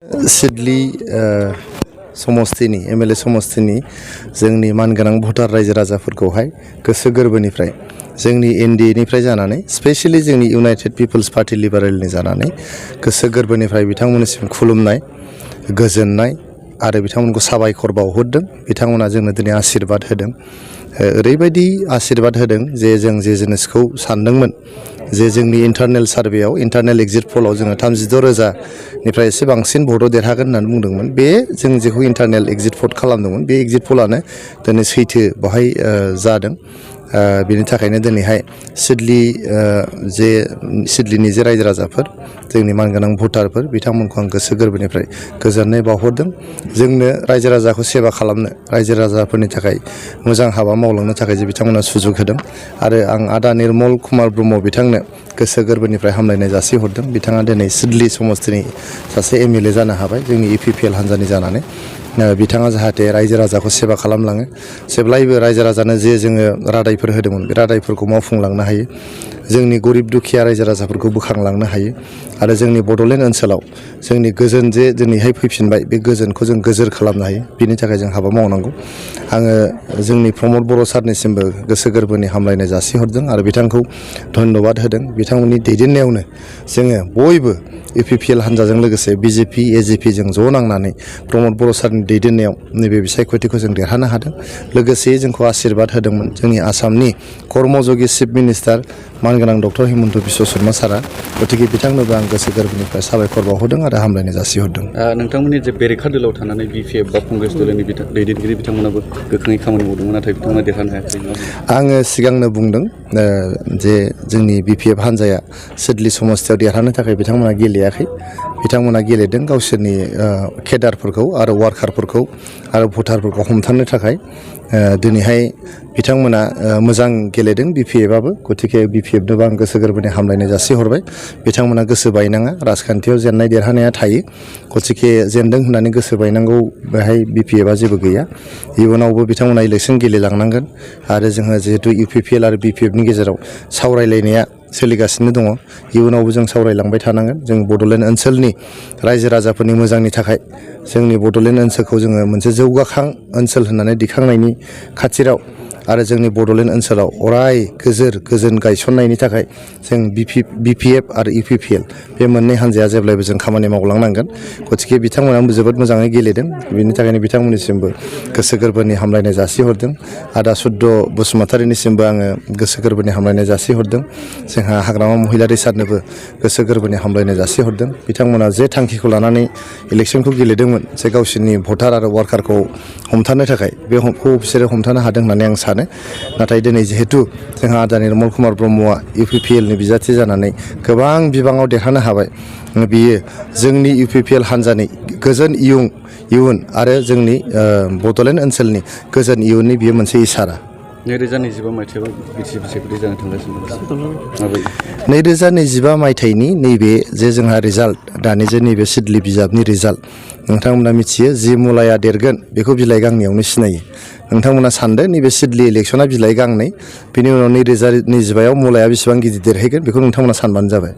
Siddeley समस्तिनि MLA समस्तिनि जोंनि मानगोनां भटार रायजो राजाफोरखौहाय गोसो गोरबोनिफ्राय जोंनि एनडिएनिफ्राय जानानै स्पेशली जोंनि इउनाइटेड पिपल्स पार्टी लिबारेलनि जानानै गोसो गोरबोनिफ्राय बिथांमोननिसिम खुलुमनाय गोजोननाय आरो बिथांमोनखौ साबायखर बावहरदों। बिथांमोना जोंनो दिनै आशीर्बाद होदों। ओरैबायदि आशीर्बाद होदों जे जों जे जिनिसखौ सानदोंमोन जे जोंनि इन्टारनेल सार्भेयाव इन्टारनेल एग्जिट पलाव जोङो 36,000निफ्राय एसे बांसिन भटआव देरहागोन होननानै बुंदोंमोन। बे जों जेखौ इन्टारनेल एग्जिट पल खालामदोंमोन बे एग्जिट पलानो दिनै सैथो बाहाय जादों। बेनि थाखायनो दिनैहाय सिडलीनि जे रायजो राजाफोर जोंनि मानगोनां भटारफोर बिथांमोनखौ आं गोसो गोरबोनिफ्राय गोजोननाय बावहरदों। जोंनो रायजो राजाखौ सेवा खालामनो रायजो राजाफोरनि थाखाय मोजां हाबा मावलांनो थाखाय जे बिथांमोना सुजुग होदों आरो आं आदा निर्मल कुमार ब्रह्म बिथांनो गोसो गोरबोनिफ्राय हामलायनाय जासिहरदों। बिथाङा दिनै सिडली समस्तिनि सासे एमएलए जानो हाबाय जोंनि इपिपिएल हान्जानि जानानै। बिथाङा जाहाथे रायजो राजाखौ सेवा खालामलाङो जेब्लायबो रायजो राजानो जे जोङो रादायफोर होदोंमोन बे रादायफोरखौ मावफुंलांनो हायो। जोंनि गरिब दुखिया रायजो राजाफोरखौ बोखांलांनो हायो आरो जोंनि बड'लेण्ड ओनसोलाव जोंनि गोजोन जे दिनैहाय फैफिनबाय बे गोजोनखौ जों गोजोर खालामनो हायो। बिनि थाखाय जों हाबा मावनांगौ। आङो जोंनि प्रमद बर' सारनिसिमबो गोसो गोरबोनि हामलायनाय जासिहरदों आरो बिथांखौ धन्यबाद होदों। बिथांमोननि दैदेननायावनो जोङो बयबो इपिपिएल हान्जाजों लोगोसे बिजेपि एजिपि जों ज' नांनानै प्रमद बर' सारनि दैदेननायाव नैबे बिसायख'थिखौ जों देरहानो हादों। लोगोसे जोंखौ आशीर्बाद होदोंमोन जोंनि आसामनि कर्मयोगी चिफ मिनिस्टार मानगोनां डक्टर हिमन्त बिश्व शर्मा सारा। गतिके बिथांनोबो आं गोसो गोरबोनिफ्राय साबायखर बावहरदों आरो हामलायनाय जासिहरदों। नोंथांमोननि जे बेरेखा दोलोआव थानानै बिपिएफ बा कंग्रेस दोलोनि दैदेनगिरि बिथांमोनाबो गोख्रोङै खामानि मावदोंमोन नाथाय बिथांमोना देरहानो हायाखै। आङो सिगांनो बुंदों जे जोंनि बिपिएफ हान्जाया सिडली समस्तियाव देरहानो थाखाय बिथांमोना गेलेयाखै। बिथांमोना गेलेदों गावसोरनि केडारफोरखौ आरो वार्कारफोरखौ आरो भटारफोरखौ हमथानो थाखाय। दिनैहाय बिथांमोना मोजां गेलेदों बिपिएफआबो। गतिके बिपिएफनोबो आं गोसो गोरबोनि हामलायनाय जासिहरबाय। बिथांमोना गोसो बायनाङा राजखान्थियाव जेननाय देरहानाया थायो। गतिके जेनदों होननानै गोसो बायनांगौ बेहाय बिपिएफआ जेबो गैया। इयुनावबो बिथांमोना इलेक्सन गेलेलांनांगोन आरो जोङो जिहेतु इउपिपिएल आरो बिपिएफनि गेजेराव सावरायलायनाया सोलिगासिनो दङ। इयुनावबो जों सावरायलांबाय थानांगोन। जों बड'लेण्ड ओनसोलनि रायजो राजाफोरनि मोजांनि थाखाय जोंनि बड'लेण्ड ओनसोलखौ जोङो मोनसे जौगाखां ओनसोल होननानै दिखांनायनि खाथिराव आरो जोंनि बड'लेण्ड ओनसोलाव अराय गोजोन गायसननायनि थाखाय जों बिपिएफ आरो इउपिपिएल बे मोननै हान्जाया जेब्लायबो जों खामानि मावलांनांगोन। गतिके बिथांमोनाबो जोबोद मोजाङै गेलेदों। बेनि थाखायनो बिथांमोननिसिमबो गोसो गोरबोनि हामलायनाय जासिहरदों। आदा सुद्द बसुमतारिनिसिमबो आङो गोसो गोरबोनि हामलायनाय जासिहरदों। जोंहा हाग्रामा महिलारि सारनोबो गोसो गोरबोनि हामलायनाय जासिहरदों। बिथांमोना जे थांखिखौ लानानै इलेक्सनखौ गेलेदोंमोन जे गावसोरनि भटार आरो वार्कारखौ हमथानो थाखाय बेखौ बिसोरो हमथानो हादों होननानै आं सानो। नाथाय दिनै जिहेतु जोंहा आदा निर्मल कुमार ब्रह्मआ इउपिपिएलनि बिजाथि जानानै गोबां बिबाङाव देरहानो हाबाय। बियो जोंनि इउपिपिएल हान्जानि गोजोन इयुन आरो जोंनि बड'लेण्ड ओनसोलनि गोजोन इयुननि बियो मोनसे इसारा। 2025 मायथाइयाव बिसायख'थि जानो थांगासिनो माबायदि? 2025 मायथाइनि नैबे जे जोंहा रिजाल्ट दानि जे नैबे सिडली बिजाबनि रिजाल्ट नोंथांमोना मिथियो जि मुलाया देरगोन बेखौ बिलाइ गांनैयावनो सिनायो। नोंथांमोना सानदो नैबे सिडली इलेक्सना बिलाइ गांनै बिनि उनाव 2025आव मुलाया बेसेबां गिदिर देरहैगोन बेखौ नोंथांमोना सानबानो जाबाय।